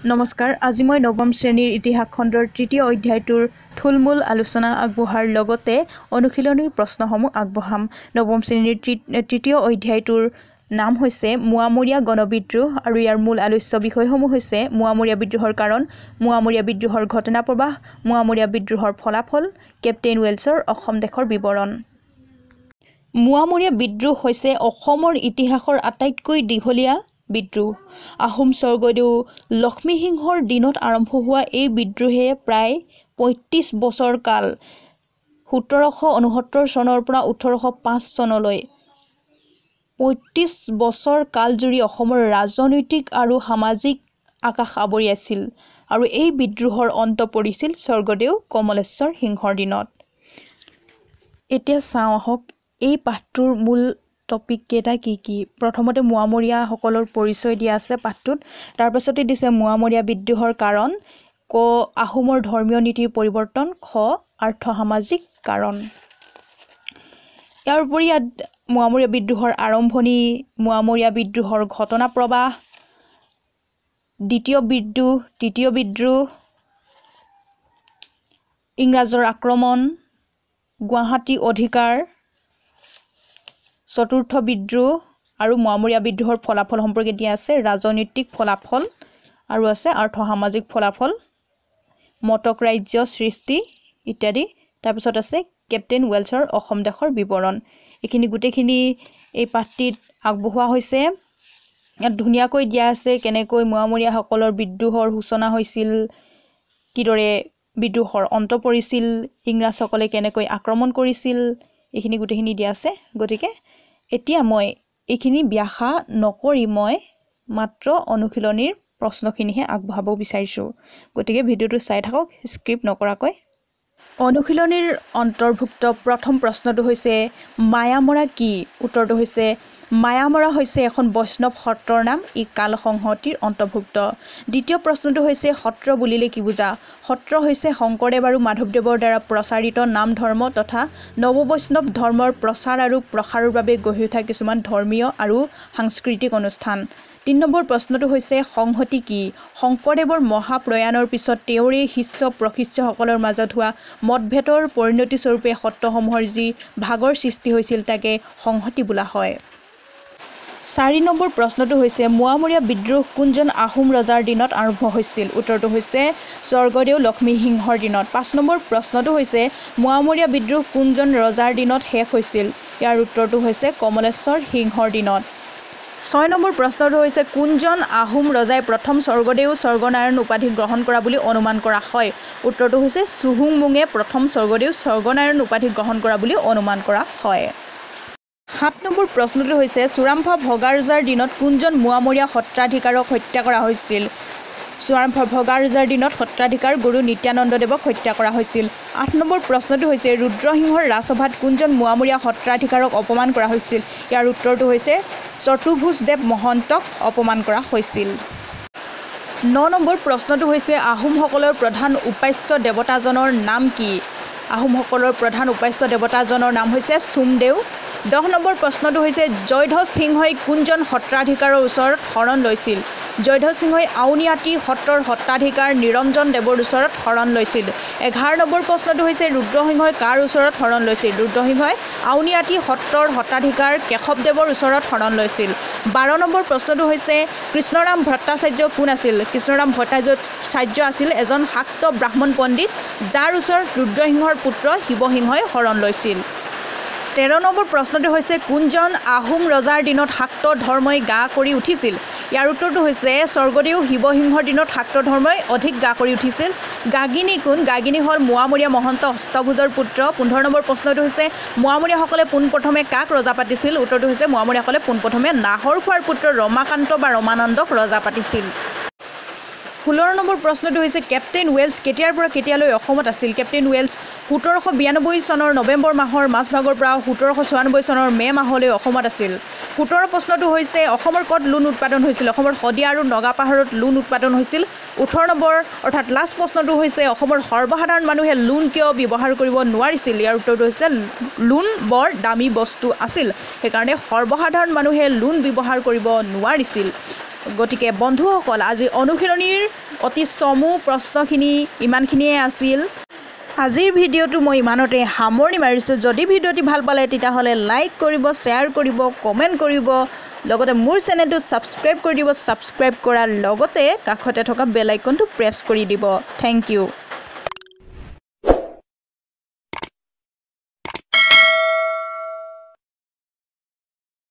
নমস্কাৰ, আজি মই নৱম শ্ৰেণীৰ ইতিহাস খণ্ডৰ তৃতীয় অধ্যায়টোৰ থুলমূল আলোচনা আগবঢ়োৱাৰ লগতে অনুশীলনীৰ প্ৰশ্নসমূহ আগবঢ়াম। নৱম শ্ৰেণীৰ তৃতীয় অধ্যায়টোৰ নাম হৈছে মোৱামৰীয়া গণবিদ্ৰোহ আৰু ইয়াৰ মূল আলোচ্য বিষয়সমূহ হৈছে মোৱামৰীয়া বিদ্ৰোহৰ কাৰণ, মোৱামৰীয়া বিদ্ৰোহৰ ঘটনা প্ৰবাহ, মোৱামৰীয়া বিদ্ৰোহৰ ফলাফল, কেপ্টেইন ৱেলছৰ অসম দেশৰ বিৱৰণ। মোৱামৰীয়া বিদ্ৰোহ হৈছে অসমৰ ইতিহাসৰ আটাইতকৈ দীঘলীয়া বিদ্ৰোহ। আহোম স্বৰ্গদেউ লক্ষ্মীসিংহৰ দিনত আৰম্ভ হোৱা এই বিদ্ৰোহে প্ৰায় 35 বছৰ কাল 1769 চনৰ পৰা 1805 চনলৈ 35 বছৰ কাল জুৰি অসমৰ ৰাজনৈতিক আৰু সামাজিক আকাশ আৱৰি আছিল আৰু এই বিদ্ৰোহৰ অন্ত পৰিছিল স্বৰ্গদেউ কমলেশ্বৰ সিংহৰ দিনত। এতিয়া চাওঁ আহক এই পাঠটোৰ মূল টপিক কেইটা কি কি। প্ৰথমতে মোৱামৰীয়াসকলৰ পৰিচয় দিয়া আছে পাঠটোত, তাৰপাছতে দিছে মোৱামৰীয়া বিদ্ৰোহৰ কাৰণ, ক আহোমৰ ধৰ্মীয় নীতিৰ পৰিৱৰ্তন, খ আৰ্থসামাজিক কাৰণ। ইয়াৰ উপৰি ইয়াত মোৱামৰীয়া বিদ্ৰোহৰ আৰম্ভণি, মোৱামৰীয়া বিদ্ৰোহৰ ঘটনা প্ৰবাহ, দ্বিতীয় বিদ্ৰোহ, তৃতীয় বিদ্ৰোহ, ইংৰাজৰ আক্ৰমণ, গুৱাহাটী অধিকাৰ, চতুৰ্থ বিদ্ৰোহ আৰু মোৱামৰীয়া বিদ্ৰোহৰ ফলাফল সম্পৰ্কে দিয়া আছে, ৰাজনৈতিক ফলাফল আৰু আছে আৰ্থসামাজিক ফলাফল, মটক ৰাজ্য সৃষ্টি ইত্যাদি। তাৰপিছত আছে কেপ্টেইন ৱেলছৰ অসম দেশৰ বিৱৰণ। এইখিনি গোটেইখিনি এই পাঠটিত আগবঢ়োৱা হৈছে। ইয়াত ধুনীয়াকৈ দিয়া আছে কেনেকৈ মোৱামৰীয়াসকলৰ বিদ্ৰোহৰ সূচনা হৈছিল, কিদৰে বিদ্ৰোহৰ অন্ত পৰিছিল, ইংৰাজসকলে কেনেকৈ আক্ৰমণ কৰিছিল, এইখিনি গোটেইখিনি দিয়া আছে। গতিকে এতিয়া মই এইখিনি ব্যাখ্যা নকৰি মই মাত্ৰ অনুশীলনীৰ প্ৰশ্নখিনিহে আগবঢ়াব বিচাৰিছোঁ। গতিকে ভিডিঅ'টো চাই থাকক স্কিপ নকৰাকৈ। অনুশীলনীৰ অন্তৰ্ভুক্ত প্ৰথম প্ৰশ্নটো হৈছে মায়ামৰা কি? উত্তৰটো হৈছে মায়ামৰা হৈছে এখন বৈষ্ণৱ সত্ৰৰ নাম, ই কাল সংহতিৰ অন্তৰ্ভুক্ত। দ্বিতীয় প্ৰশ্নটো হৈছে সত্ৰ বুলিলে কি বুজা? সত্ৰ হৈছে শংকৰদেৱ আৰু মাধৱদেৱৰ দ্বাৰা প্ৰচাৰিত নাম ধৰ্ম তথা নৱবৈষ্ণৱ ধৰ্মৰ প্ৰচাৰ আৰু প্ৰসাৰৰ বাবে গঢ়ি উঠা কিছুমান ধৰ্মীয় আৰু সাংস্কৃতিক অনুষ্ঠান। 3 নম্বৰ প্ৰশ্নটো হৈছে সংহতি কি? শংকৰদেৱৰ মহাপ্ৰয়াণৰ পিছত তেওঁৰে শিষ্য প্ৰশিষ্যসকলৰ মাজত হোৱা মতভেদৰ পৰিণতিস্বৰূপে সত্ৰসমূহৰ যি ভাগৰ সৃষ্টি হৈছিল তাকে সংহতি বোলা হয়। 4 নম্বৰ প্ৰশ্নটো হৈছে মোৱামৰীয়া বিদ্ৰোহ কোনজন আহোম ৰজাৰ দিনত আৰম্ভ হৈছিল? উত্তৰটো হৈছে স্বৰ্গদেউ লক্ষ্মীসিংহৰ দিনত। 5 নম্বৰ প্ৰশ্নটো হৈছে মোৱামৰীয়া বিদ্ৰোহ কোনজন ৰজাৰ দিনত শেষ হৈছিল? ইয়াৰ উত্তৰটো হৈছে কমলেশ্বৰ সিংহৰ দিনত। 6 নম্বৰ প্ৰশ্নটো হৈছে কোনজন আহোম ৰজাই প্ৰথম স্বৰ্গদেউ স্বৰ্গনাৰায়ণ উপাধি গ্ৰহণ কৰা বুলি অনুমান কৰা হয়? উত্তৰটো হৈছে চুহুংমুঙে প্ৰথম স্বৰ্গদেউ স্বৰ্গনাৰায়ণ উপাধি গ্ৰহণ কৰা বুলি অনুমান কৰা হয়। 7 নম্বৰ প্ৰশ্নটো হৈছে চুৰামফা ভগা ৰজাৰ দিনত কোনজন মোৱামৰীয়া সত্ৰাধিকাৰক হত্যা কৰা হৈছিল? চুৰামফা ভগা ৰজাৰ দিনত সত্ৰাধিকাৰ গুৰু নিত্যানন্দদেৱক হত্যা কৰা হৈছিল। 8 নম্বৰ প্ৰশ্নটো হৈছে ৰুদ্ৰসিংহৰ ৰাজসভাত কোনজন মোৱামৰীয়া সত্ৰাধিকাৰক অপমান কৰা হৈছিল? ইয়াৰ উত্তৰটো হৈছে চতুৰ্ভুজদেৱ মহন্তক অপমান কৰা হৈছিল। 9 নম্বৰ প্ৰশ্নটো হৈছে আহোমসকলৰ প্ৰধান উপাস্য দেৱতাজনৰ নাম কি? আহোমসকলৰ প্ৰধান উপাস্য দেৱতাজনৰ নাম হৈছে চোমদেউ। 10 নম্বৰ প্ৰশ্নটো হৈছে জয়ধ্বজ সিংহই কোনজন সত্ৰাধিকাৰৰ ওচৰত শৰণ লৈছিল? জয়ধ্বজ সিংহই আউনীআটী সত্ৰৰ সত্ৰাধিকাৰ নিৰঞ্জন দেৱৰ ওচৰত শৰণ লৈছিল। 11 নম্বৰ প্ৰশ্নটো হৈছে ৰুদ্ৰসিংহই কাৰ ওচৰত শৰণ লৈছিল? ৰুদ্ৰসিংহই আউনীআটী সত্ৰৰ সত্ৰাধিকাৰ কেশৱদেৱৰ ওচৰত শৰণ লৈছিল। 12 নম্বৰ প্ৰশ্নটো হৈছে কৃষ্ণৰাম ভট্টাচাৰ্য কোন আছিল? কৃষ্ণৰাম ভট্টাচাৰ্য আছিল এজন শাক্ত ব্ৰাহ্মণ পণ্ডিত, যাৰ ওচৰত ৰুদ্ৰসিংহৰ পুত্ৰ শিৱসিংহই শৰণ লৈছিল। 13 নম্বৰ প্ৰশ্নটো হৈছে কোনজন আহোম ৰজাৰ দিনত শাক্ত ধৰ্মই গা কৰি উঠিছিল? ইয়াৰ উত্তৰটো হৈছে স্বৰ্গদেউ শিৱসিংহৰ দিনত শাক্ত ধৰ্মই অধিক গা কৰি উঠিছিল। গাগিনী কোন? গাগিনী হ'ল মোৱামৰীয়া মহন্ত অষ্টভুজৰ পুত্ৰ। 15 নম্বৰ প্ৰশ্নটো হৈছে মোৱামৰীয়াসকলে পোনপ্ৰথমে কাক ৰজা পাতিছিল? উত্তৰটো হৈছে মোৱামৰীয়াসকলে পোনপ্ৰথমে নাহৰ খোৱাৰ পুত্ৰ ৰমাকান্ত বা ৰমানন্দক ৰজা পাতিছিল। 16 নম্বৰ প্ৰশ্নটো হৈছে কেপ্টেইন ৱেলছ কেতিয়াৰ পৰা কেতিয়ালৈ অসমত আছিল? কেপ্টেইন ৱেলছ 1792 চনৰ নৱেম্বৰ মাহৰ মাজভাগৰ পৰা 1794 চনৰ মে' মাহলৈ অসমত আছিল। 17 প্ৰশ্নটো হৈছে অসমৰ ক'ত লোণ উৎপাদন হৈছিল? অসমৰ শদিয়া আৰু নগাপাহাৰত লোণ উৎপাদন হৈছিল। 18 নম্বৰ অৰ্থাৎ লাষ্ট প্ৰশ্নটো হৈছে অসমৰ সৰ্বসাধাৰণ মানুহে লোণ কিয় ব্যৱহাৰ কৰিব নোৱাৰিছিল? ইয়াৰ উত্তৰটো হৈছে লোণ বৰ দামী বস্তু আছিল, সেইকাৰণে সৰ্বসাধাৰণ মানুহে লোণ ব্যৱহাৰ কৰিব নোৱাৰিছিল। গতিকে বন্ধুসকল, আজি অনুশীলনীৰ অতি চমু প্ৰশ্নখিনি ইমানখিনিয়ে আছিল। আজিৰ ভিডিঅ'টো মই ইমানতে সামৰণি মাৰিছোঁ। যদি ভিডিঅ'টি ভাল পালে তেতিয়াহ'লে লাইক কৰিব, শ্বেয়াৰ কৰিব, কমেণ্ট কৰিব, লগতে মোৰ চেনেলটো ছাবস্ক্ৰাইব কৰি দিব। ছাবস্ক্ৰাইব কৰাৰ লগতে কাষতে থকা বেল আইকনটো প্ৰেছ কৰি দিব। Thank you.